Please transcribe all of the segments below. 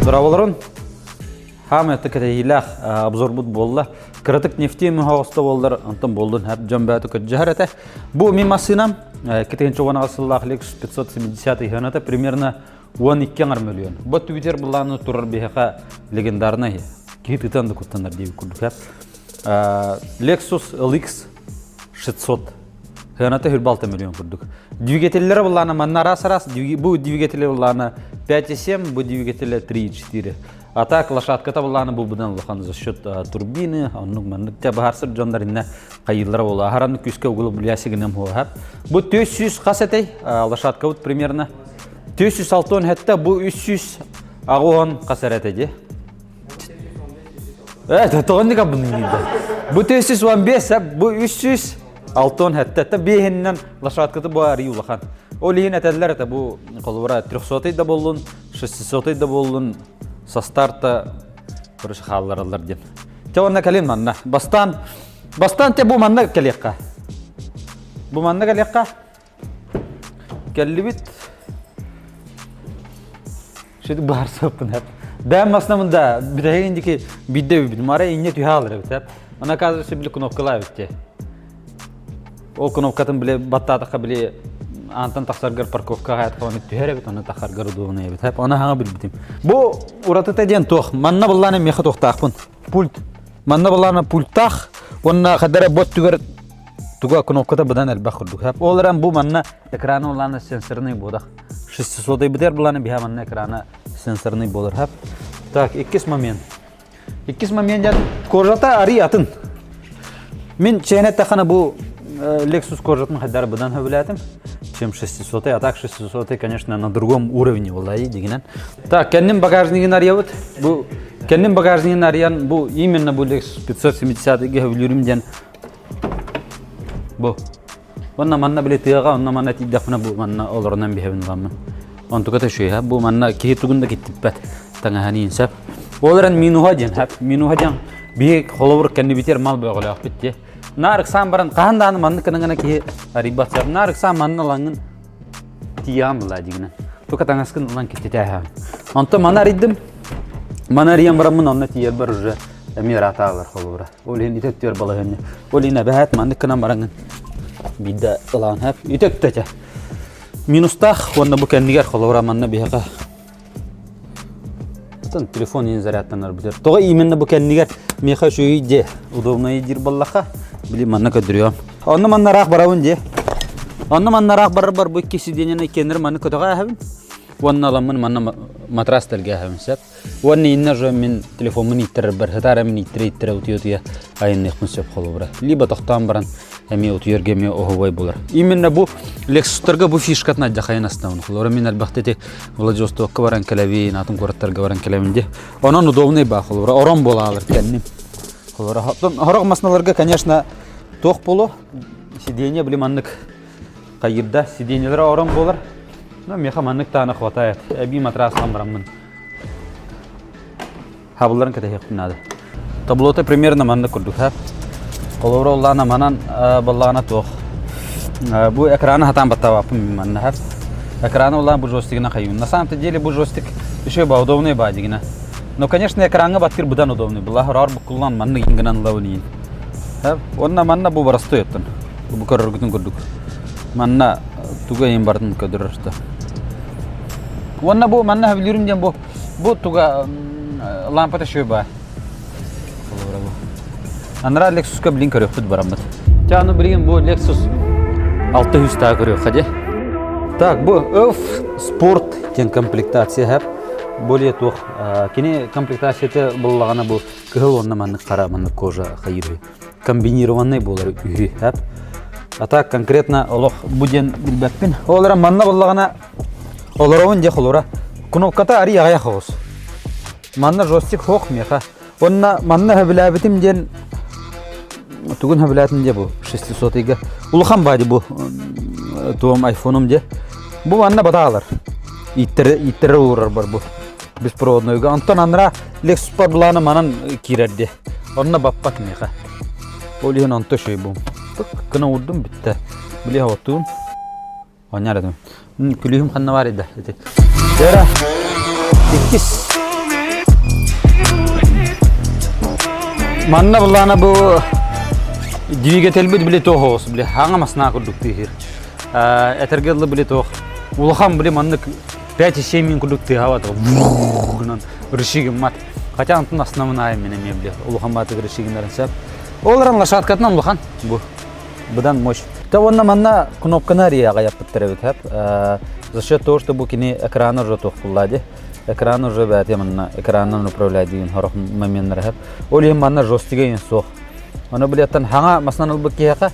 Дорооболорун. Хаам это кэтэһиилээх обзорбут буолла. Кыратык нефти мөһөҕөстө буоллар, онтон буоллун хап дьон бээтэ көддьөһөр этэ. Бу мин массыынам 2010 сыллаах Lexus 570 ыһыаната примерно 12 аҥар мөлүйүөн. Бу Twitter былааны турар биһиэхэ легендарный киһи тытан да куттанар диэбит курдук. Lexus LX 600 Сыаната 26 миллион курдук. Двигателлere буллаана манна араас-араас бу двигателе буллаана 5,7, бу двигателе 3,4. А так лошадката буллаана бу будан улахан за счет турбины, оннук маннык те баһарсыр дьоннор инне хайыллара була. Аһаран күскэ углублясигинем хуахар. Бу 400 хас этэй лошадка вот примерно 406 хэтте бу 300 агуон хас эрэ ди. Э, тоҕонник абын Бу 415, бу 300 Алтон хэттэ биэһиннэн лошадкаты бу арый улахан. Ол иһин этэллэр это бу холобура 300 да боллун, 600 да боллун со старта короче хааллараллар диэн. Те онна кэлин манна. Бастаан бастаан те бу манна кэлиэххэ. Бу манна кэлиэххэ. Кэллибит. Шүтүк баарсыппын эп. Бэм масна да бүтэһигин дики бидде бибит. Мара инне түһэ алыр эбит эп. Она оказывается били кнопкалаа эбит Ол кнопкатын били баттаатахха били антан тахсаргар парковка хаятхабаны түһэр эбит, оны тахаргар удобно эбит. Эп оны хаҥа билбитим. Бу уратыта диэн туох. Манна буллааны меха туохтаахпын. Пульт. Манна буллааны пульттаах. Уонна хадара бот түгэр туга кнопката быдан элбэх курдук. Ол эрэн бу манна экраны улаана сенсорный буодах. 600 битер буланы биһа манна экрана сенсорный болар хап. Так, иккис момент. Иккис момент дьан кожата ари атын. Мин чээнэ тахана бу Lexus кожатын хайдар быдан хөбүлээтим, чем 600, а так 600, конечно, на другом уровне была дегенен. Так, кэнним багажнигин арыябыт. Бу кэнним багажнигин арыян бу именно бу Lexus 570 хөбүлүүрүм диэн бу Уонна манна били тыаҕа онно манна тиийдэхпинэ бу манна олорунан биһэбин ыламмын. Онтуката үчүгэй бу манна киһи тугун да киттиппэт таҥаһаниин сөп. Ол эрэн минуһа диэн хэп минуһа диэн биһи холобур кэннибитигэр мал бөҕөлөөхпүт дии. Наар ыксаан баран хаһан даҕаны маннык гына киһи арыйбат сөп. Наар ыксаан манна ылаҥҥын тиийэҕин былаа дигинэн. Тука таҥаскын ылан киттитээһэҕин. Онтон маны арыйдым. Маны арыйан бараммын онно тиийэрбэр уже эмиэ ыраатаалар холобура. Ол иһин ити өттүгэр балаһыанньа. Ол иһин эбэһээт маннык гынан бараҥын биирдэ ылаан хэп. Ити өттө этэ. Минустаах уонна бу кэннигэр холобура манна биһиэхэ Атын телефон иһин зарядтанар бүтэр. Тоҕо именно бу кэннигэр миэхэ үчүгэй дьиэ, удобнай диир буоллахха, били манна көрдөрүөм. Онно манна ыраах барабын дьиэ. Онно манна ыраах барар бу икки сиденьени кеннер манны көтөҕө ааһабын. Уонна аламмын манна матрас тэлгэ ааһабын сөп. Уонна иннэ уже мин телефоммун ииттэрэрбэр сытаар мин ииттэрэ-ииттэрэ утуйа-утуйа айанныахпын сөп холобура. Либо тохтоон баран эмиэ утуйарга эмиэ оһобой булар. Именно бу Lexus'тарга бу фишкатын алдьахайын астабын. Холобура мин элбэхтэ ити Владивостокка баран кэлэбин, атын куораттарга баран кэлэбин дии. Онон удобный баа холобура орон буолаалар кэнним. Холобура хорох масналарга, конечно, туох буолуо сиденье били маннык хайырда сиденьелere орон буолар. Но меха маннык таана хватает. Эбии матрастан бараммын. Хабылларын кэтэһиэхпин наада. Таблота примерно маннык курдук ха. Холобура оллаана манан баллаана туох. Бу экраны хатаан баттаабаппын манна ха. Экраны улаан бу джойстигына хайыын. На самом-то деле бу джойстик еще ба удобный ба дигина. Но, конечно, экраҥҥа баттыыр быдан удобный. Была хороор буккуллан маннык гынан ылабын иин. Онна манна бу простой оттон. Бу көрөргүтүн курдук. Манна тугу эйин бартын көдөрөр Уонна бу манна сөбүлүүрүм диэн бу бу туга лампата үчүгэй баа. Холобура бу. Анараа Lexusка билин көрүөхпүт бараммыт. Чэ аны билигин бу Lexus 600 таа көрүөххэ дии. Так, бу F Sport диэн комплектация хэп. Более туох кини комплектацията буллаҕына бу кыһыл уонна маннык хара маннык кожа хайыр комбинированный буолар үһү хэп. А так конкретно олох бу диэн билбэппин. Ол эрэн манна буллаҕына Олоробун дьэ холура. Кнопката арый аҕыйах оҕус. Манна жостик хоох миэхэ. Уонна манна сөбүлээбитим диэн тугун сөбүлээтим дьэ бу 600-ыйга. Улахан баadi бу туом айфоном дьэ. Бу манна батаалар. Ииттэрэ ииттэрэ уурар бар бу беспроводнойга. Онтон анара Lexus былаана манан киирэр дьэ. Онно баппат миэхэ. Ол иһин онто үчүгэй бу. Кына уурдум бүттэ. Били оттуун. Оонньоор этим. Күлүүһүм ханна баар да ити. Дьэ иккис. Манна буллаана бу двигательбит били туох оҕус били хаҥа маснаа курдук тыаһыыр. Этэргэ дылы били туох улахан били маннык 5,7 мин курдук тыаһабат гынан рычагыммат. Хотя онтун основная мен эмиэ били улахан баатык рычагынарын сөп. Ол эрэн лошадкатынан улахан бу. Быдан мощь. Та уонна манна кнопканы арыйаҕа яппыттар эбит хэп. За счет того, что бу кини экраны уже туох ди. Экран уже бэти манна экранынан управлять деген хорох моменттар хэп. Ол иһин манна жёсткий иһин суох. Оны билеттан хаҥа маснан ылбыт киһиэхэ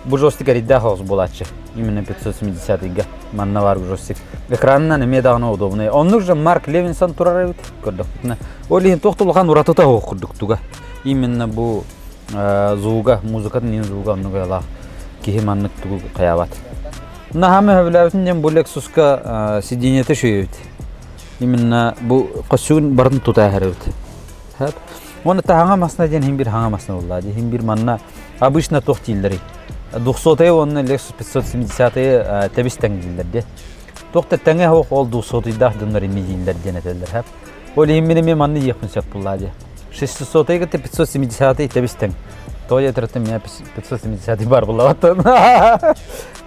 бу жёсткий эрийдээх оҕус буолааччы. Именно 570-га манна бар жёсткий. Экранынан эмиэ даҕаны удобный. Оннук же Марк Левинсон турар эбит көрдөхпүтүнэ. Ол иһин туох да улахан уратыта суох курдук туга. Именно бу звуга, музыкатын иһин звуга оннук айылаах киһи маннык тугу хайаабат. Наһаа сөбүлээбитим диэн бу Lexus-ка сиденьете үчүгэй эбит. Именно бу костюм барын тута эбит. Уонна таһаҥа масна диэн иһин бир хаҥа масна буолла. Иһин бир манна обычно туох дииллэрий? 200 уонна Lexus 570 тэбис тэҥ дииллэр диэ. Туох да тэҥэ суох ол 200-даах дьоннор ими дииллэр диэн этэллэр. Ол иһин мин эмиэ манна диэхпин сөп буолла диэ. 600 кытта 570 тэбис тэҥ. Тоҕо диэтэртэн миэхэ 570 бар буоллаҕыттан.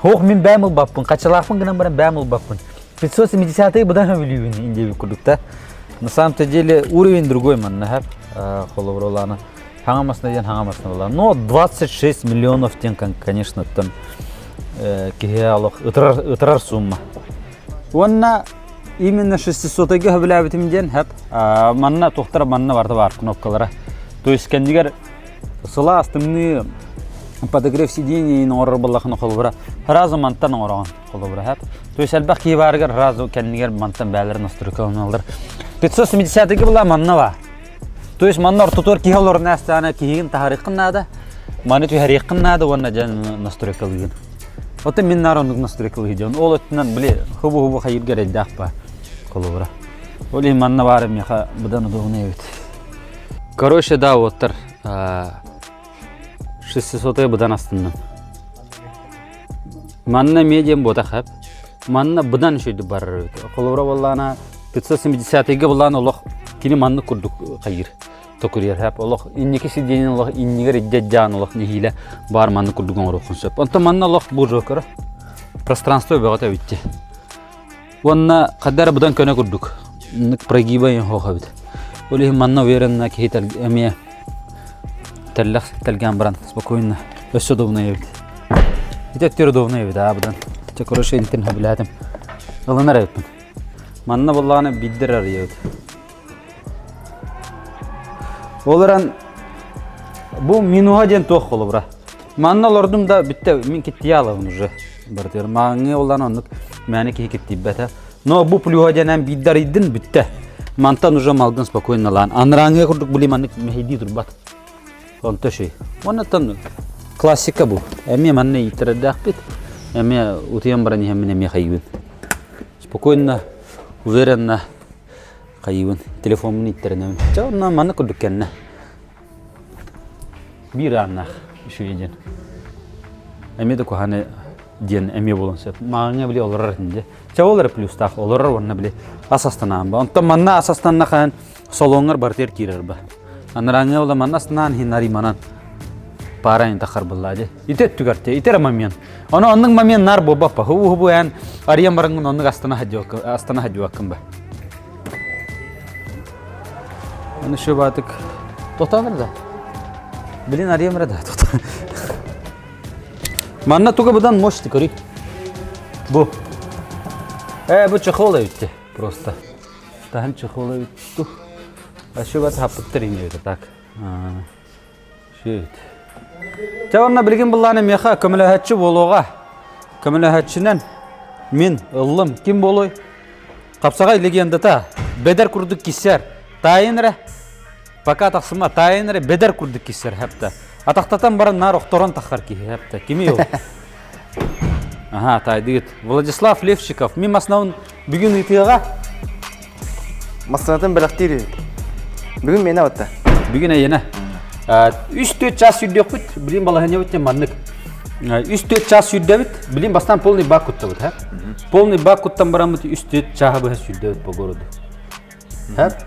Хоох мин бэйэм ылбаппын, хаччалаахпын гынан баран бэйэм ылбаппын. 570 быдан сөбүлүүбүн индиэбит курдук да. На самом-то деле уровень другой манна хэп. Холобур олаана хаҥа масына диэн хаҥа масына буолла. Но 26 миллионов диэн, конечно, там киһи олох ытырар, ытырар сумма. Уонна именно 600-га сөбүлээбитим диэн хэп манна туохтара манна барда баар кнопкалара. То есть кэннигэр сылаас тымныы подогрев сиденье оҥорор буоллахына холобура сразу мантан оҥороҕун холобура хэп. То есть элбэх киһи баарыгар сразу кэннигэр мантан бээлэрин настройкаланаллар. 570-га была манна ба. То есть манна ортотугар киһи олорон аастаҕына киһигин таһарыаххын наада, маны түһэриэххин наада уонна дьэ настройкалыыгын. Оттон мин наар оннук настройкалыы дьон. Ол өттүнэн били хубу-хубу хайыырга эрэйдээх ба холобура. Ол иһин манна баар миэхэ быдан удобный эбит. Короче, да, уоттар 600 быдан астынным. Манна медиум буота хэп. Манна быдан үчүгэй барар эбит. Холобура буоллаана 570-га булаан олох кини маннык курдук хайыр токуруйар хэп. Олох инники сиденье олох иннигэр иддьэдьаан олох нэһиилэ баар маннык курдук оҥоруоххун сөп. Онтон манна олох буржуа пространство бөҕөтө эбитти. Уонна хаддар быдан көнө курдук. Прогиба хоох эбит. Ол иһин манна уверенно киһи эмиэ тэллэх тэлгээн баран спокойно өссө удобнай эбит. Ити өттүр удобнай эбит аа быдан. Чэ короче интин хөбүлээтим. Ылынар эбиппин. Манна буоллаҕына биирдэр арыйабыт. Ол эрэн бу минуһа диэн туох холобура. Манна олордум да бүттэ мин киттийэ алабын уже. Барытыгар мааҥҥы оллан оннук мээнэ киһи киттийбэтэ. Но бу плюһа диэн эн биирдэ арыйдын бүттэ. Мантан уже малгын спокойно лаан. Анарааҥҥы курдук били маннык мэһэйдии турбат. Онто шүй. Оннуттан классика бу. Эмиэ манна ииттэрэрдээхпит. Эмиэ утуйан баран иһэммин эмиэ хайыыбын. Спокойно, уверенно хайыыбын. Телефоммун ииттэринэбин. Чэ, онно маннык курдук кэннэ. Биир ааннаах үчүгэй диэн. Эмиэ да куһаҕаны диэн эмиэ буолуон сөп. Мааҕыҥҥа били олорор этин дии. Чэ ол эрэ плюстаах олорор уонна били ас астанаан ба. Онтон манна ас астанна хаһан салоҥҥар барытыгар киирэр ба. Анарааҥҥа була манна астанаан иһин ариманан пара ин тахар буллаа дии. Ити өттүгэр те ити эрэ момент. Ону оннук момент наар буолбаппа. Хубу-хубу эн арыйан бараҥҥын оннук астана астана хадьыбаккын ба. Аны еще баатык тохтоон да. Блин, арыйам эрэ да тохтоо. Манна туга быдан мощный көрүй. Бу. Бу чехол эбитти просто. Таһын чехол эбит. А еще бат хаппыттар ине так. Шүт. Чэ онно билигин былааны миэхэ көмөлөһөччү буолуоҕа. Көмөлөһөччүнэн мин ыллым. Ким буолуой? Хапсаҕай легендата. Бэдэр курдук киссэр. Таайын эрэ. Пока тахсыма. Таайын эрэ бэдэр курдук киссэр хэпта. Атахтатан баран наар охторон таххар киһи хэпта. Кими ол? Ага, таайдыгыт. Владислав Левчиков. Мин маснабын бүгүн ыытыаҕа. Массыынатын бэлэхтиир үһү. Бүгүн миэнэ батта. Бүгүн эйиэнэ. 3-4 час сүүрдүөхпүт. Билин балаһыанньабыт диэн маннык. 3-4 час сүүрдэбит. Билин бастаан полный бак куттабыт. Полный бак куттан бараммыт 3-4 чааһы быһа сүүрдэбит по городу.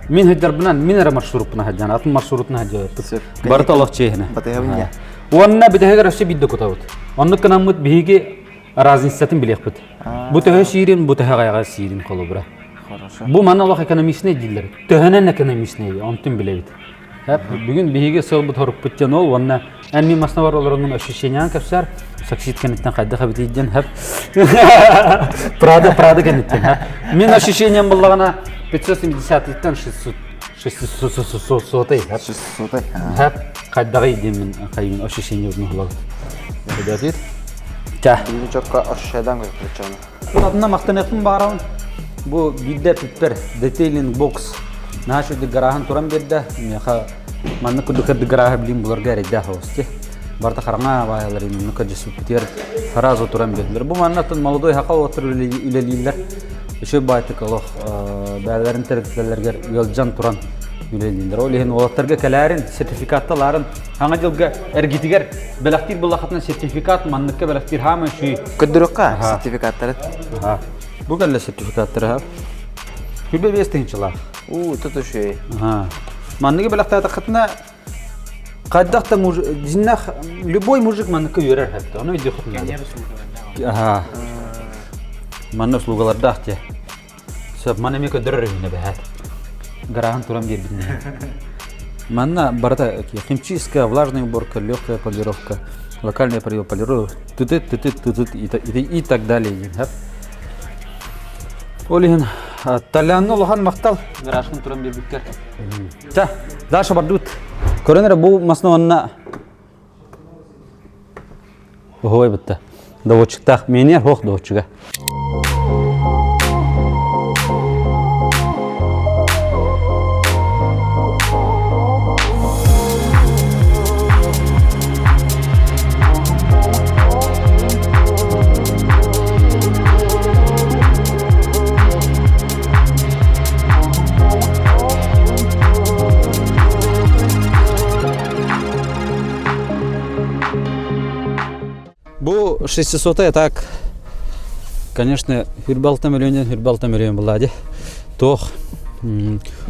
Мин сылдьарбынан, мин эрэ маршруппунан сылдьан, атын маршрутунан сылдьабыт. Барыта олох чиэһинэ. Батыһабын я. Уонна бүтэһигэр өссө биирдэ кутабыт. Оннук гынаммыт биһиги разницатын билиэхпит. Бу төһө сиирин, бу төһө аҕайаҕа сиирин холобура. Хорошо. Бу манна олох экономичнай дииллэр. Төһөнөн экономичнай, онтун билэбит. Бүгүн биһиги сыалбыт хорукпут диэн ол уонна эн мин массыынабар олороҥҥун ощущениеҕын кэпсээр саксит кэнниттэн хайдах эбитий диэн хэп Прада Прада кэнниттэн мин ощущением буллаҕына 570-тан 600 600 600 хэп хайдаҕый диэн мин хайын ощущение булабыт Ребятит Ча. Билин чокка ощущадан көрөччөөнө. Атына махтаныахпын баҕарабын. Бу биирдэ эппиппэр детейлинг бокс наһаа үчүгэй гарааһын туран биэрдэ. Миэхэ маннык курдук кырдык гарааһы билим буларга эрэйдээх оҕус Барыта хараҥа баайалар маннык көрдьүспүтүгэр сразу туран биэрдилэр. Бу манна молодой хака уолаттар үлэлииллэр. Үчүгэй баайтык олох бэйэлэрин тэрилтэлэригэр ыалдьан туран үлэлииллэр. Ол иһин уолаттарга кэлээрин, сертификатталаарын Саҥа дьылга эргитигэр бэлэхтиир буллаххытына сертификат манныкка бэлэхтиир хаамай үчүгэй. Көрдөрүөххэ сертификаттары. Бу кэллэ сертификаттары. Күлбэ биэс тыһыынчалаах. Уу, тут үчүгэй. Манныгы бэлэхтээтэххитинэ хайдах да муж дьиннэх любой мужик манныкка үөрэр хэппит. Ону өйдүөххүтүн наада. Манна услугалардаах дии. Сөп, маны эмиэ көрдөрөр үһүнэ бэһээт. Гарааһын туран биэрбитин. Манна барыта химчистка, влажная уборка, легкая полировка, локальная полировка, тытыт, тытыт, тытыт и так далее диэн. Ол иһин Толяны улахан махтал гаражын туран биэрбиккэр. Ча, Даша бардыбыт. Көрөн эрэ бу масна онна Оһуой бытта. Доводчиктаах. Миэнигэр суох доводчига. Бу 600 так, конечно, хүрбалта миллионен хүрбалта миллион была ди. Туох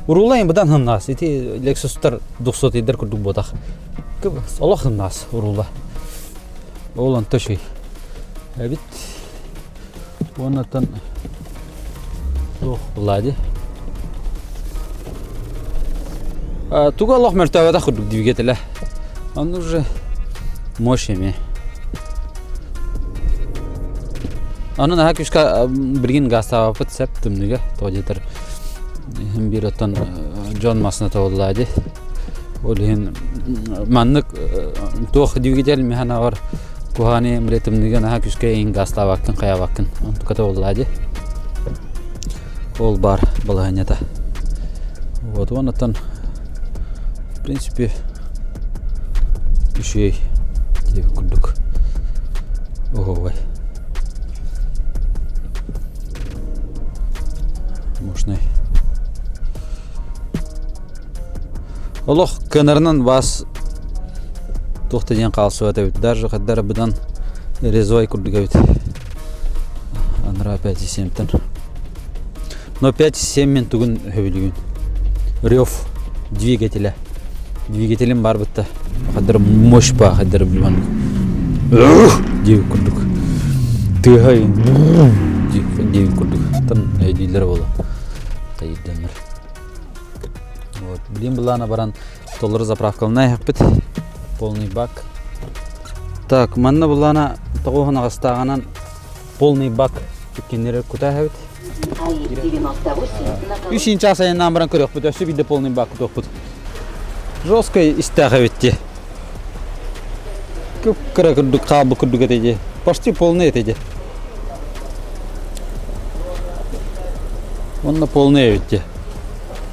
уруулайын быдан хымнаас. Ити Lexus'тар 200 идер курдук буотах. Олох хымнаас уруула. Ол онто шүй. Эбит. Оннаттан туох була ди. Туга олох мөлтөөбөтөх курдук двигателэ. Он уже мощь эмиэ. Аны наһаа күүскэ билигин гаастаабаппыт сөп тымныыга тоҕо диэтэр иһин биир оттон дьон массыына тобуллаа дии. Ол иһин маннык туох двигатель механаҕар куһаҕаны бile тымныыга наһаа күүскэ иһин гаастаабаккын хайаабаккын онтука тобуллаа дии. Ол баар балаһыанньата. Вот уоннаттан в принципе үчүгэй диэбит курдук оһуобай. Мощный. Олох кынарынан бас туох да диэн хаалсыбат эбит. Даже хаддара быдан резвай курдук эбит. Анара 5,7-тэн. Но 5,7 мен тугун хөбүлүгүн. Рев двигателя. Двигателим бар бытта. Хаддар мощь ба хаддар билман. Диэбит курдук. Тыаһа диэбит курдук. Тан өйдүүллэр буолла. Тайырданнар. Вот. Билин былаана баран толору заправкалана иһэхпит. Полный бак. Так, манна былаана тоҕуһун аҕыстааҕынан полный бак иккиннери кута иһэбит. Үс час айаннаан баран көрүөхпүт, өссө биирдэ полный бак кутуохпут. Жесткай истээх эбит дии. Кып-кыра курдук хаалбыт курдук этэ дии. Почти полный этэ дии. Уонна полный эбит дии.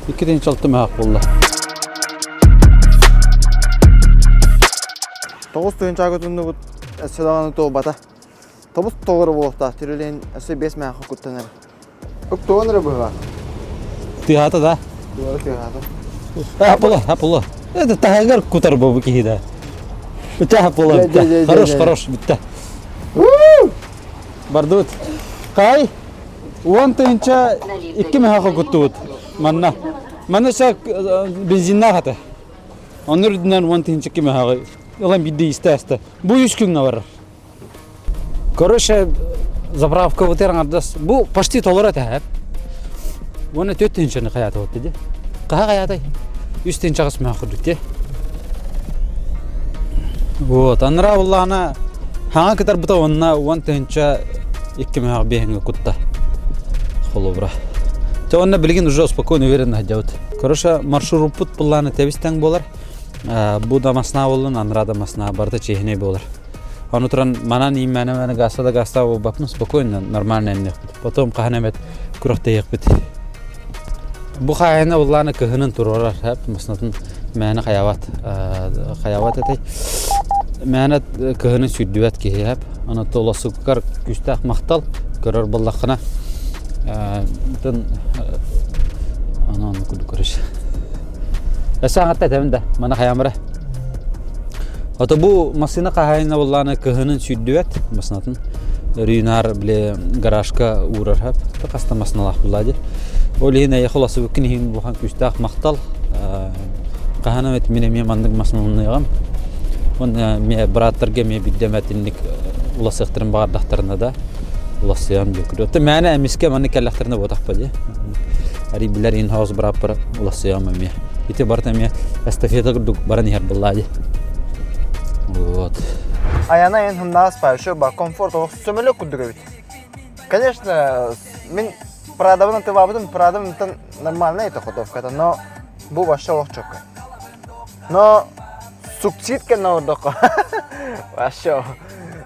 Икки тыһыынча мөһөх буолла. Тоҕус тыһыынча көтүннүбүт өссө даҕаны туолбата. Тобус толору буолуохтаах түрүлээн өссө биэс мээхэ куттанар. Уктуон эрэ быһа. Тыаһата да? Туора тыаһата. Хапыла, хапыла. Это таһыгар кутар бу киһи да. Үтэ хапыла. Хорош, хорош, бүтте. Бардыбыт. Кай, 10 тыһыынча 2 мөһөкө куттубут. Манна. Манна сак бензиннаах ата. Онно үрдүнэн 10 тыһыынча кимэһэҕи ылан биирдэ истэ-аста. Бу үс күҥҥэ барар. Короче, заправкабытыгар аҥардас бу почти толору этэ Уонна 4 тыһыынчаны хайаата дии. Хаһа хайаатай? 3 тыһыынчаҕа мөөх курдук дии. Вот, анараа буллаҕына хаҥа кытарбыта уонна 10 тыһыынча 2 мөөх биэһиҥҥэ кутта. Холобура. Те онно билигин уже спокойно уверенно сылдьабыт. Короче, маршруппут буллааны тэбис тэҥ буолар. Бу да масна буоллун, анараа да масна барыта чиэһинэй буолар. Ону туран манан ииммээнэ гаста да гаста буолбаппын спокойно нормально эмниэхпит. Потом хаһан эмэт күрэхтэһиэхпит. Бу хаайына улаана кыһынын туруорар маснатын мээнэ хайабат хайабат этэй мээнэ кыһынын сүүрдүбэт киһи эп аны толосуккар күүстээх махтал көрөр буоллаххына тын аны аны курдук короче Өссө аҥатта этэбин да маны хайаамыра Ото бу массыына хаһаайына буоллаҕына кыһынын сүүрдүбэт массыынатын өрүү-наар били гаражка уурар сөп хаста массыыналаах буоллаа дии. Ол иһин эйиэхэ уларсыбыккын иһин улахан күүстээх махтал. Хаһан эмит мин эмиэ маннык массыыналаныаҕым. Уонна эмиэ бырааттарга эмиэ биирдэ эмэ итинник уларсыахтарын баҕардахтарына да уларсыам диэн курдук. Оттон мээнэ эмискэ маннык кэллэхтэринэ буотахпа дии. Арый билэр in-house бырааппар уларсыам эмиэ. Ити барыта эмиэ эстафета курдук баран иһэр буоллаа дии. Вот. Айана айан хымнаас еще ба комфорт олох сөмөлөк курдук эбит. Конечно, мин Прадабын атылаабытым, Прадам нормальная это ходовката, но бу вообще олох чокка. Но суксид кэннэ ордоххо вообще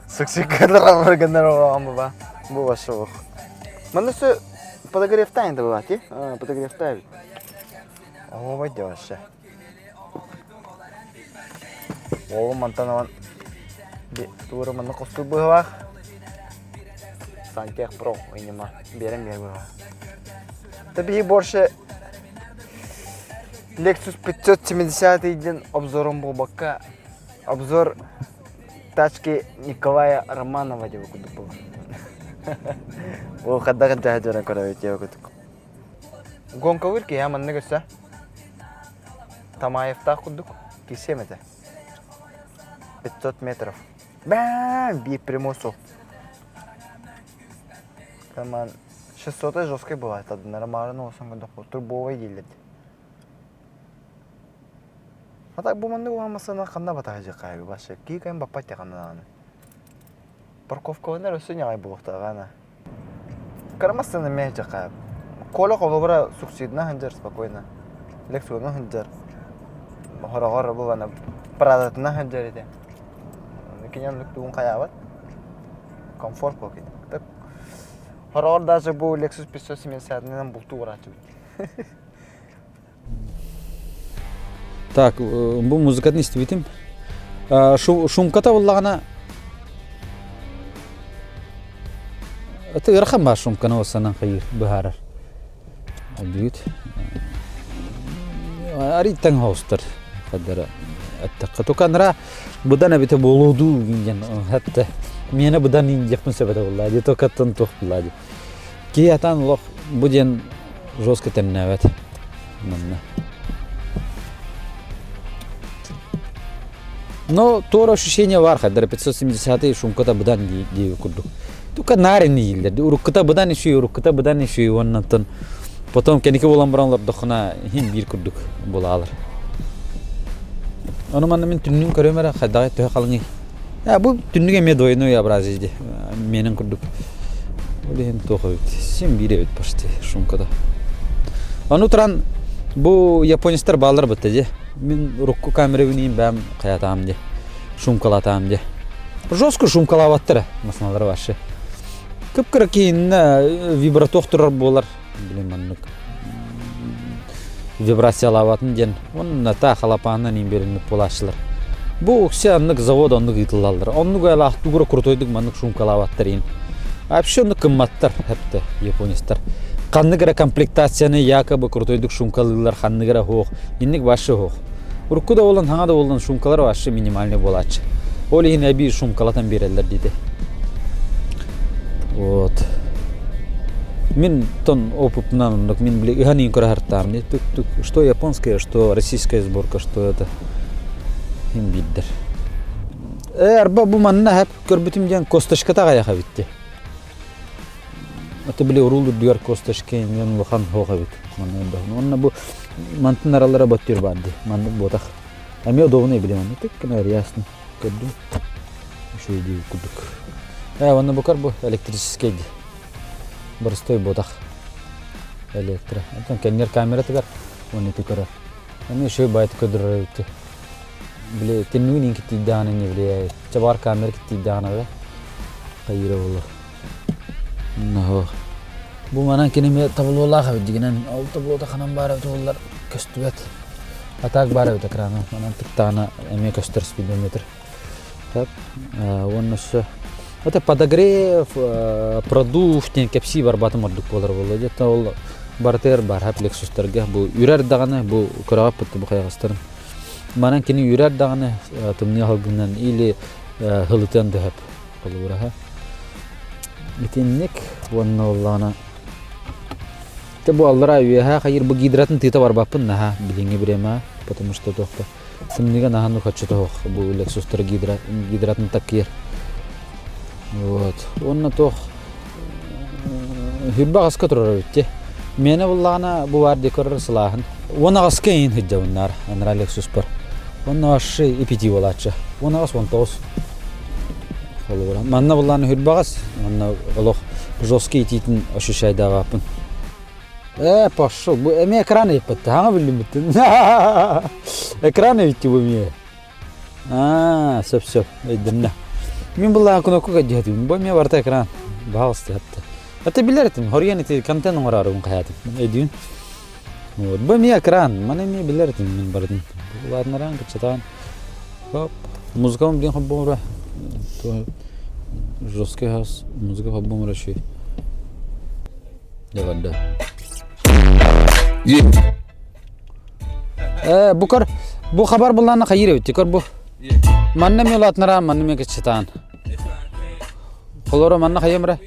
суксид кэннэ бу вообще олох. Манна все подогревтаан это была, ти? Подогревтаан. Оһуобай дьэ вообще. Уолум мантан ылан туора манна хостуур быһыылаах. Сантех Про ыйньыма биэрэн биэр быһыылаах. Да биһи больше Lexus 570 диэн обзорум буолбакка обзор тачки Николая Романова диэбит курдук буолар. Ол хайдах дьаһайдарын көрөбүт диэбит курдук. Гонкалыыр киһи маннык өссө Тамаевтаах курдук кисиэм этэ. 500 метров. Бэм биир прямой суол. Таман 600 жесткий бывает, нормально олсон көрдөххө турбовай дииллэр. А так бу маннык улахан массыына ханна батаһа вообще кии кайын баппат ханна даҕаны. Парковкаланар өссө ньаҕай буолуохтааҕа ана. Кыра массыына эмиэ дьаха. Коля холобура суксидынан сылдьар спокойно. Лексуонан сылдьар. Хороҕор булана Прадатынан сылдьар этэ. Кини оннук тугун хайаабат. Комфорт буол кини. Так хороҕор даже бу Lexus 570-нан бултуу барааччыбыт. Так, бу музыкатын истибитим. Шумката буллаҕына Это ыарахан баар шумканы санан хайыыр быһаарар. Бүт. Ариттан хоустар хаддара эттэххэ. Туканра быдан эбите буолуодуу диэн хатта миэнэ быдан индиэхпин сөп этэ буоллаа дии токаттан туох буоллаа дии. Киһи атаан олох бу диэн жестко тэмнээбэт манна. Но туора ощущение бар хайдара 570 шумката быдан дии курдук. Тука наар иннииллэр. Уруккута быдан ишүй, уруккута быдан ишүй уоннантан потом кэники буолан баран олордоххуна иһин биир курдук буолаалар. Ону манна мин түннүн көрөм эрэ хайдаҕай төһө халыҥый. Бу түннүк эмиэ двойной образец дии миэнин курдук. Ол иһин туох эбит син биир эбит почти шумката. Ону туран бу японецтар бааллар бытта дии. Мин урукку камерабын иин бэм хайатаам дии. Шумкалатаам дии. Жестко шумкалаабаттар масыналар вообще. Кып-кыра киһиннэ вибратох турар буолар. Блин маннык вибрациялаабатын диэн уонна та халапаанынан иин буолааччылар. Бу уксе аннык завод оннук ыытыллаллар. Оннук айлаах тугура крутойдук маннык шумкалаабаттар иин. Вообще оннук кымматтар хепте японецтар. Ханнык эрэ комплектацияны якобы крутойдук шумкалыылар ханнык эрэ суох. Инник вообще суох. Урукку да буолан, хаҥа да буолан шумкалар вообще минимальный буолааччы. Ол иһин эбии шумкалатан биэрэллэр диэтэ. Вот. Мин тон опытынан оннук мин били ыһан иин көрө сартаам тук тук что японская, что российская сборка, что это им биирдэр. Э, арба бу манна хэп көрбүтүм диэн косточката аҕайах эбит Аты били уруул үрдүгэр косточка инген улахан хоох эбит. Манна Онно бу мантын аралара боттүр бар ди. Маннык буотах. Эмиэ удобный били манна тык гына ясно көрдүм. Үчүгэй дии курдук. Э, онно букар бу электрический ди. Боростой буотах. Электро. Онтон кэннер камератыгар оны ити көрөр. Эми үчүгэй байты көрдөрөр эбит. Били теннүгүн ин киттийдэҕинэ не влияет. Чабар камера киттийдэҕинэ хайыра болор. Наһо. Бу манан киними таблолаах эбит дигинэн ол таблота ханан баар эбит оллар көстүбэт. А так баар эбит экрана. Манан тыктаана эмиэ көстөр спидометр. Так, уонна өссө Это подогрев, продув диэн кэпсии барбатым ордук буолар буолла. Дьэ ол барытыгар бар Lexus'тарга бу үрэр даҕаны бу көрөҕөппүт бу хайаҕастарын. Манан кини үрэр даҕаны тымныы аһылгынан или һылытыан да сөп холобураһа. Итинник уонна оллаана Те бу аллара үөһэ хайыр бу гидратын тыыта барбаппын наһаа билиҥҥи бириэмэ потому что туохта Сымныга наһаа хоччотоох бу Lexus гидра гидратын таккиер. Вот. Уонна туох хүрбэ аҕаска турар эбит дии. Миэнэ буллаҕына бу баар декорор сылааһын. Уон аҕаска иһин сылдьабыннаар анараа Lexus-пар. Уонна вообще ипити буолааччы. 10 аҕыс 19 холобура. Манна буллаҕына хүрбэ аҕас, манна олох жесткий итиитин ощущайдаабаппын. Ээ, пошел. Бу эмиэ экран ыйыппытты. Хаҥа биллиммиттин. Экран эбитти бу эмиэ. Аа, сөп сөп. Өйдөннө. Мин буллаан кнопка кадьыһатым. Бу эмиэ барыта экран. Баҕалысты хатта. Это билэр этим. Хоруйан ити контент оҥорорун хаятым. Өйдүүн. Вот. Бу эмиэ экран. Маны эмиэ билэр этим мин барытын. Улаатынаран кыччатаан. Хоп. Музыкам блин хоббомура. Жесткий хас. Музыка хоббомура шүй. Дьэ Э, бу көр, бу хабар буллаана хайыр эбит, көр бу. Манна ми улаатнара, манна ми кыччатаан. Холоро манна хайымра.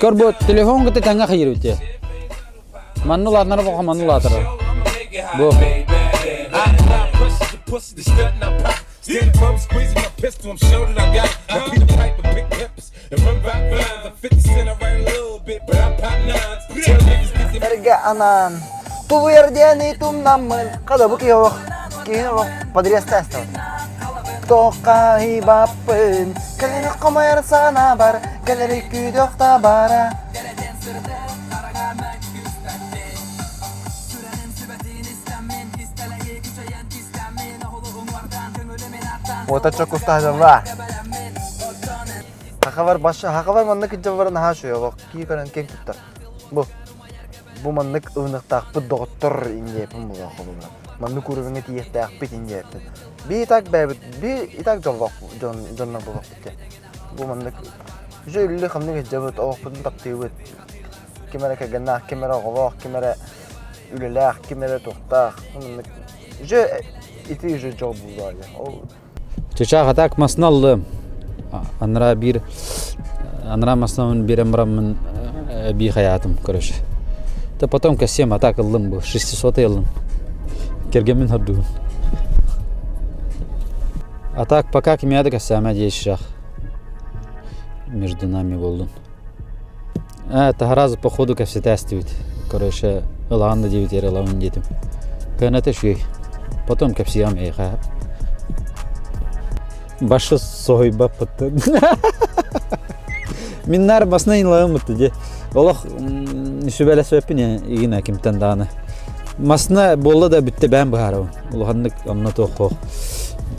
Көр бу телефон кытта тэҥҥэ хайыр эбит. Манна улаатнара бу манна улаатара. Бу. Эргэ анаан тулуйар диэни тумнаммын хада бу киһи олох киһини олох подрезка астабыт Тоққайбаппын кэлери хомойор санаабар кэлери күүтүөх табара Уота чокустаһыла. Хахабар баша хахабар маннык дьабара наһаа үчүгэй олох кии көрөн киэҥ туттар. Бу бу маннык ылыныктаахпыт доҕоттор индиэппин буолуох холобура. Маннык уровеҥҥа тиийиэхтээхпит индиэппин. Би и так бэйэбит би и так дьоллоох дьон дьоннор буолуохпут диэн. Бу маннык үчүгэй үлэ ханнык сылдьабыт, олохпутун таптыыбыт. Ким эрэ кэргэннээх, ким эрэ оҕолоох, ким эрэ үлэлээх, ким эрэ туохтаах. Маннык уже ити уже дьол буолуо Ол Чычаах атак масна аллым. Анара биир анара маснамын биэрэн бараммын эбии хайаатым, короче. Да потом кэссиэм атак ыллым бу, 600 ыллым. Кэргэммин хордугун. А так пока кимиэ да кэссээмэ диэччэх между нами буоллун. Ээ, таһараас походу кэпсэтээстибит. Короче, ылаҕын да диэбитигэр ылабын диэтим. Кыаната үчүгэй. Потом кэпсиэҕим эйиэхэ. Башы соһуйбаппыттан. Мин наар басына ылаҕым дии. Олох сүбэлэспэппин игина кимтэн даҕаны. Масына буолла да бүттэ бэйэм быһаарабын. Улаханнык онно туох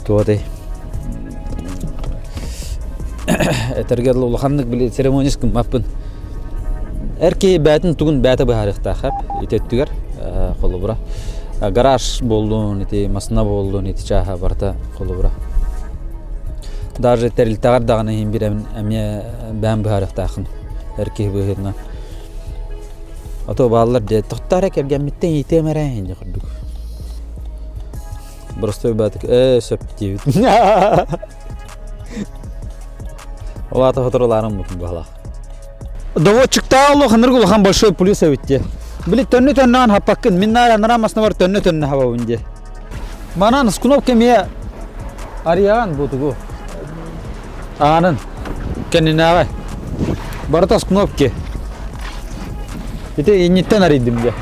туотай. Этэргэ дылы улаханнык били церемонист гыммаппын. Эр киһи бээтин тугун бээтэ быһаарыахтаах ити өттүгэр холобура гараж буоллун ити масына буоллун ити чааһа барыта холобура даже тэрилтэҕэр даҕаны иһин биир эмиэ бэйэм быһаарыахтааххын эр киһи быһыытынан А то бааллар дьэ тохтоо эрэ кэргэммиттэн иитиэм эрэ инньэ курдук. Боростуой баатык ээ сөп диэбит. Ол аата соторулаарым баһылаах. Доводчиктаа улахан улахан большой плюс эбит дии. Били төннү-төннөөн хаппаккын. Мин наар анараа маснабар төннү-төннө хабабын дии. Манан с кнопка эмиэ арыйаҕын бу тугу? Аанын кэннинээҕи. Барыта с кнопки. Ити инниттэн арыйдым дии.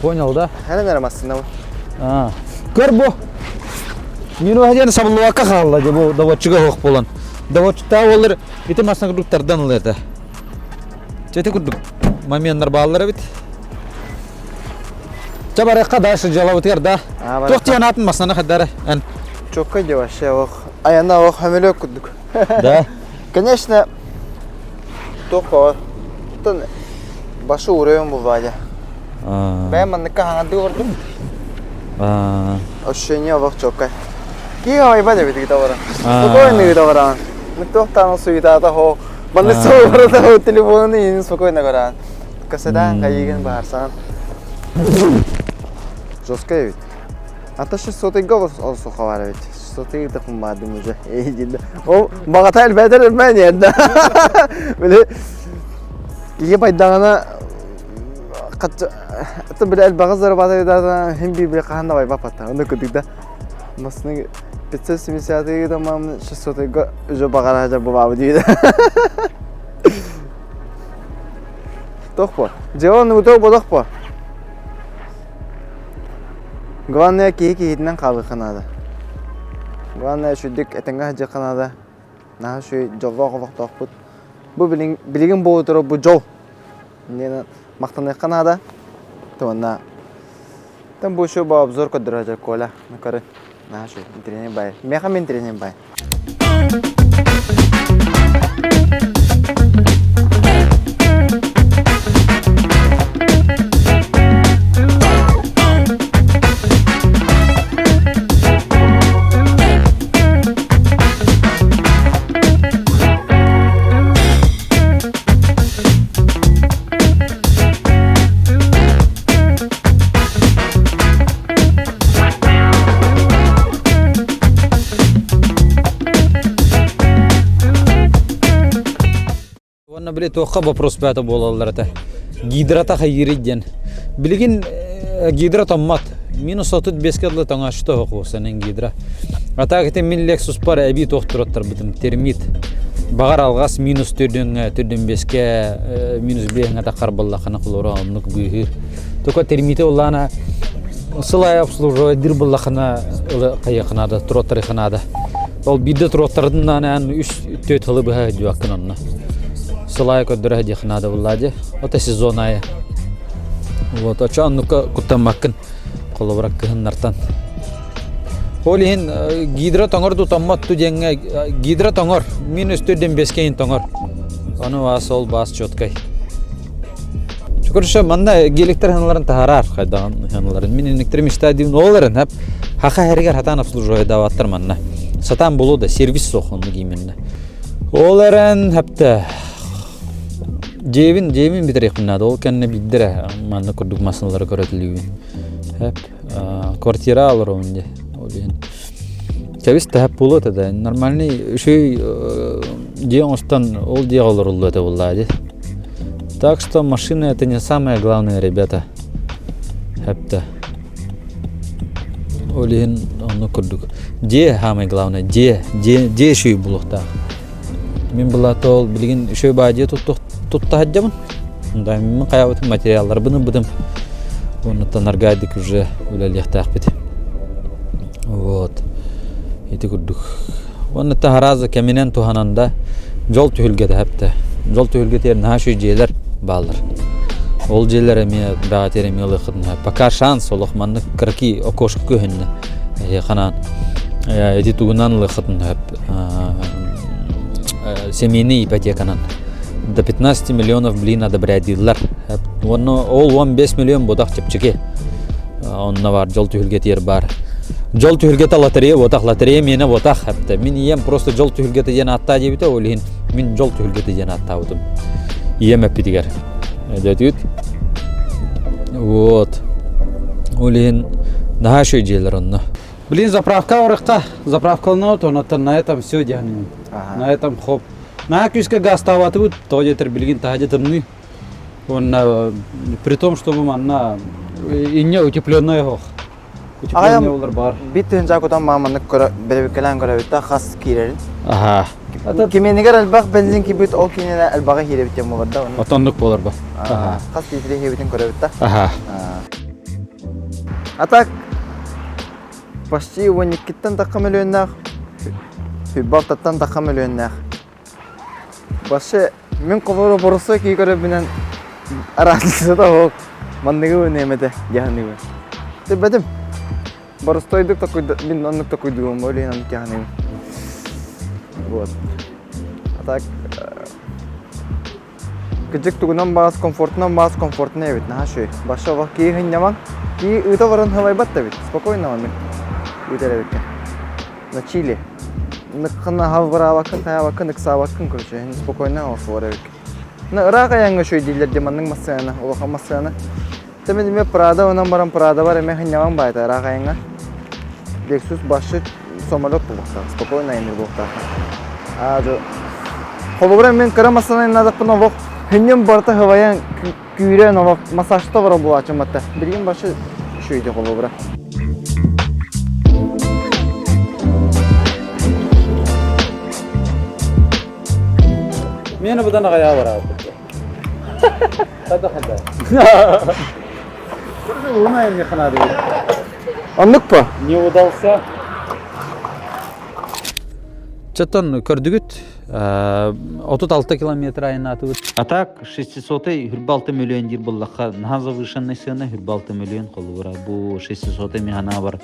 Понял, да? Ханан эрэ массыына бу. А. Көр бу. Минуһа диэн сабыллыбакка хаалла дии бу доводчига суох буолан. Доводчиктаах олор ити массыына курдук тардан ылар этэ. Чэ ити курдук моменнар бааллар эбит. Чэ барыахха дальше дьыалабытыгар да. Туох диэн аатын массыынаны хайдары эн? Чоккай дии вообще ох. Айана ох хөмөлөк курдук. Да. Конечно, туох баар. Оттон башы уурайан булбаадьа. Бэйэм манныкка хаҥардыы олордум. Ощущение олох чоккай. Киһи айба да бит баран. Спокойно ыыта баран. Туохтаан суетата хо. Маннык суол барата телефонун иһин спокойно баран. Касадан кайыгын баарсан. Жестко эбит. А то 600-га ол суха бар эбит. 600-га такым бардым уже. Ол баҕата элбээтэр элбээн иһэрдэ. Били киһи байдаҕына Это били элбэҕи зарабатывает хим би били хаһан да байбаппаттар. Онно кырдык да массыына 570 да мам 600-га уже баҕара бабабы диир. Тох Дьэ нуток бодох по. Главное киһи киһитинэн хаалыахха наада. Главное үчүгдүк этэҥҥэ сылдьыахха наада. Наһаа үчүгэй дьоллоох олохтоохпут. Бу билигин буола турар бу дьол. Иннинэ махтаныахха наада. Уонна там бу еще обзор көрдөрө Коля. Ну көрүн. Наһаа үчүгэй. Интэриэһинэй бай. Миэхэ мин интэриэһинэй бай. Уонна били туохха вопрос баата буолаллар этэ. Гидрата хайыырый диэн. Билигин гидра томмот. Минус 35 дылы тоҥооччута суох буолсан гидра. А так ити мин Lexus-пар эбии туох туруттарбытым термит. Баҕар алҕас минус төрдүҥҥэ, төрдүн бэскэ, минус биэһиҥҥэ таххар буоллаххына холоро оннук быыһыыр. Только термити улаана сыл аайы обслуживать дир буоллаххына ылы хайыаххынаада, туруоттарыаххынаада. Ол биирдэ туруоттардын даҕаны үс түөрт сылы быһа сылдьыбаккын онно. Сыл аайы көрдөрө сылдьыаххынаада буоллаа дии. Ото сезон аайы. Вот очо оннукка куттаммаккын. Холобура кыһыннартан. Ол иһин гидро тоҥор ду томмот ту диэҥҥэ гидро тоҥор. Мин өстүрдэн бескейин тоҥор. Ону аас ол баас четкай. Короче, манна геликтер ханаларын таһарар хайдаҕын ханаларын. Мин инниктери мечта диин ол эрэн хап хаха хэригэр хатаан обслуживай даваттар манна. Сатаан болу да сервис суох оннук именно. Ол эрэн хапта дьиэбин дьиэбин бүтэриэхпин наада. Ол кэннэ биирдэрэ манна курдук массыыналары көрөтүлүүбүн. Хэп квартира олоробун дии. Ол иһин Кэбис тэһэп буолуо этэ да нормальный үчүгэй дьиэ оҥостон ол дьиэҕэ олоруллуо этэ буоллаа дии. Так что машина это не самое главное, ребята. Хэптэ. Ол иһин оннук курдук. Дьиэ самое главное, дьиэ, дьиэ, дьиэ үчүгэй буолуохтаах. Мин былаата ол билигин үчүгэй баа дьиэ тутта сылдьабын. Да, мин хайаабытым материалларбын ылбытым. Оннуттан аргаайдык уже үлэлиэхтээхпит. Вот. Ити курдук. Уонна таһарааза кэминэн туһанан да дьол түһүлгэтэ хэптэ. Дьол түһүлгэтигэр наһаа үчүгэй дьиэлэр бааллар. Ол дьиэлэр эмиэ бэҕэтиэр эмиэ ылыаххытын Пока шанс олох маннык кыракый окошко көһүннэ. Ханаан ити тугунан ылыаххытын семейный ипотеканан до 15 миллионов блин одобрядилар. Уонна ол 15 миллион бодах чэпчэки. Онно бар дьол түһүлгэтигэр бар. Дьол түһүлгэтэ лотерея буотах, лотерея миэнэ буотах эптэ. Мин ийэм просто дьол түһүлгэтэ диэн ааттаа диэбитэ, ол иһин мин дьол түһүлгэтэ диэн ааттаабытым. Ийэм эппитигэр. Өйдөөтүгүт? Вот. Ол иһин наһаа үчүгэй дьиэлэр онно. Блин, заправка барыахха. Заправкаланабыт, онон на этом все диэн. На этом хоп. Наһаа күүскэ гаастаабатыбыт, тоҕо диэтэр билигин таһырдьа тымныы. Уонна при том, чтобы манна инньэ утепленное оһох. Утепленный олар бар. Бит тыһынча кутан мааманнык көрө бэрэбиккэлээн көрөбүт хас киирэрин. Аха. Кимиэнигэр элбэх бензин киирбит, ол киинэ элбэҕи киирэбит диэн буолар да. Отоннук буолар ба. Хас литри киирбитин көрөбүт да. Аха. А так почти 12-тэн тахха мөлүөннээх, 26-тан тахха мөлүөннээх. Вообще, мин холоро боросой кии көрөбүнэн араасыта суох манныгы нээмэтэ дьаһаныыбын. Тибэтим. Боростойдук такуйда мин оннук такуйдугум ол иһин оннук дьаһаныыбын. Вот. А так кыдьык тугунан баас комфортунан баас комфортуна эбит наһаа үчүгэй. Баша олох кии хынньаман кии ыыта олорон халайбат да эбит. Спокойно маннык ыытар эбиккин. На чили. Ныкхына халбыраабаккын, хайаабаккын, ыксаабаккын, короче, спокойно олорсолор эбит. На ыраах айаҥҥа үчүгэй дииллэр дии маннык массыына, улахан массыына. Тэ мен эмиэ Прада онон баран Прада бар эмиэ хынньаман баайта ыраах айаҥҥа. Lexus башы самолет буолуохтаах, спокойно айанныыр буолуохтаах. Аа, дьо. Холобура мен кыра массыына надаппын олох хынньым барыта хывайан күүрэн олох массажта барар буолааччым батта. Билигин башы үчүгэй холобура. Мені бұдан ағая барады. Хада хада. Луна механады. Оннук па? Не удался. Чаттан көрдүгүт 36 километр айнаатыбыт. А так 600 хүрбалты миллион диир буллахха наһаа завышенный сыана хүрбалты миллион холобура бу 600 механа бар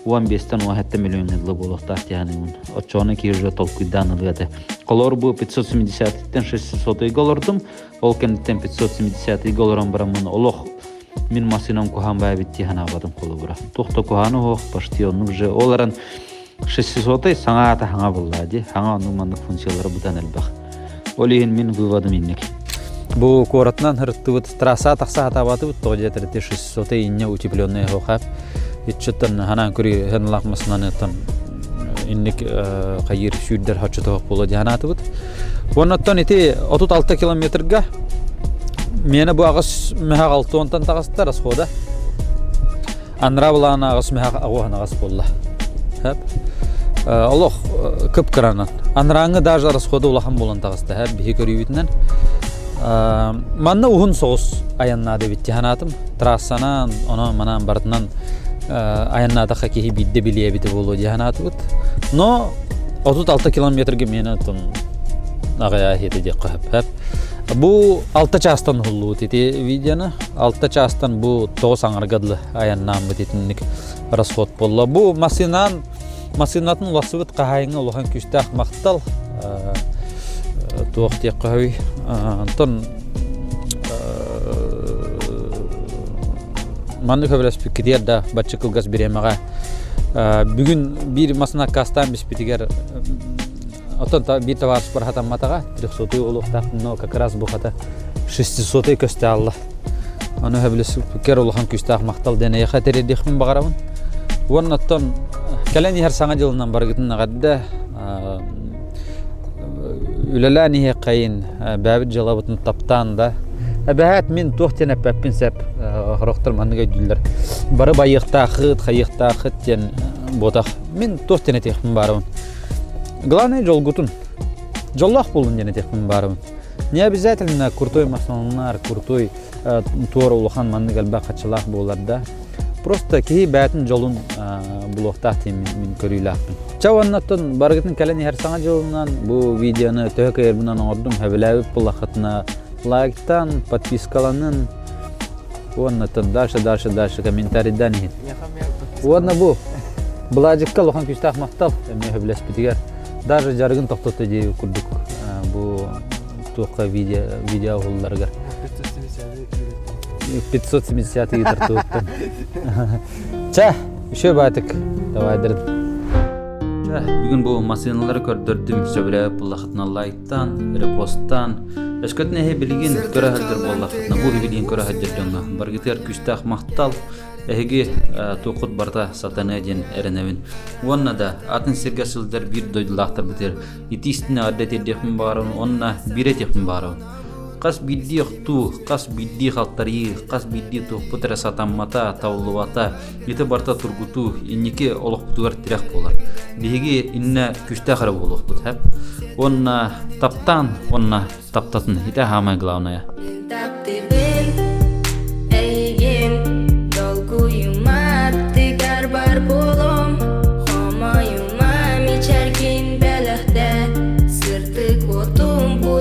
15-тен 17 миллион ыла буолуохтаах диэханыыбын. Оччоҕуна киһи уже толкуйдаан ылыа этэ. Холобур бу 570-тен 600-га олордум. Ол кэнниттэн 570-га олорон бараммын олох мин массыынам куһаан баайбыт дии санаабатым холобура. Туох да куһааны суох, почти оннук же. Ол эрэн 600 саҥа аата хаҥа буллаа дии. Хаҥа оннук маннык функциялара быдан элбэх. Ол иһин мин выводым инник. Бу куоратынан ырыттыбыт трасса тахса хатаабатыбыт тоҕо диэтэр 600 инньэ утепленный хохап. Иччөттөн ханаан көрү ханлаах масынан инник хайыр сүүрдэр хоччотоох буола дьанаатыбыт. Уоннаттан ити 36 километрга миэнэ бу аҕыс мөһөх алтыонтан таҕыста расхода. Анра былаана аҕыс мөһөх аҕуһан аҕас буолла. Хөп. Олох кып-кыранан. Анрааҥы даже расхода улахан буолан таҕыста хөп биһи көрүүбүтүнэн. Манна уһун соҕус айаннаады эбит ханаатым. Трассанан, онон манан барытынан айаннаатахха киһи биирдэ билиэ эбитэ буолуо дии санаатыбыт. Но 36 километрга миэнэ оттон аҕыйаа иһитэ диэххэ сөп. Бу 6 чаастан уһуллубут ити видеоны. 6 чаастан бу 9 аҥарга дылы айаннааммыт итинник расход буолла. Бу массыынан массыынатын уларсыбыт хаһаайыҥҥа улахан күүстээх махтал. Туох диэххэ сөбүй? Онтон маннык сөбүлэспиккитигэр да бачча кылгас бириэмэҕэ бүгүн биир массыына аккаастаан биспитигэр оттон биир табаарыспар хатамматаҕа трехсотый олуохтаах но как раз бу хата шестисотый көстө алла ону сөбүлэспиккэр улахан күүстээх махтал диэн эйиэхэ тириэрдиэхпин баҕарабын уонна оттон кэлэн иһэр саҥа дьылынан барыгытын эҕэрдэ үлэлээн иһиэххэйин бэйэбит дьыалабытын таптаан да эбэһээт мин туох диэн эппэппин сөп сорохтор маннык өйдүүллэр бары байыахтаахыт хайыахтаахыт диэн буотах мин туох диэн этиэхпин баарыбын главное дьолгутун дьоллоох буолун диэн этиэхпин баарыбын не обязательно крутой массыыналар крутой туора улахан маннык элбэх хаччылаах буолар да просто киһи бэйэтин дьолун булуохтаах диэн мин көрүүлээхпин. Ча уоннаттан барыгытын кэлэн иһэр саҥа дьылынан бу видеоны төһө кыайарбынан оҥордум сөбүлээбит буоллаххытына лайктан, подпискаланын уоннаттан дальше, дальше, дальше комментарийдан иһин. Уонна бу Былаадьыкка улахан күүстээх махтал эмиэ сөбүлэспитигэр даже дьарыгын тохтотто дии курдук бу туохха видео видео уһулларыгар 570 ыытар туһуттан. Чэ, үчүгэй баатык. Давай дырын. Чэ, бүгүн бу массыыналары көрдөрдүм, сөбүлээбит буллахытына лайктан, репосттан. Өскөтүн эһи билигин көрө сылдьар буоллаххытына, бу билигин көрө сылдьар дьоҥҥо баргытыгар күүстээх махтал. Эһиги туоххут барыта сатаныа диэн эрэнэбин. Уонна да атын сиргэ сылдьар биир дойдулаахтарбытыгар ити истин эҕэрдэ тиэрдиэхпин баҕарабын уонна биир этиэхпин баҕарабын. Хас биирдии охтуу, хас биирдии халтарыйыы, хас биирдии туохпут эрэ сатаммата, табыллыбата, ити барыта тургутуу, инники олохпутугар тирэх буолар. Биһиги иннэ күүстээх эрэ буолуохпут, һэп. Уонна таптаан, уонна таптатын, ити самое главное. Таптыыбын эйигин долгуйума аттыгар бар буолуом хомойума мичээргин бэлэхтээ сырдык уотум бу.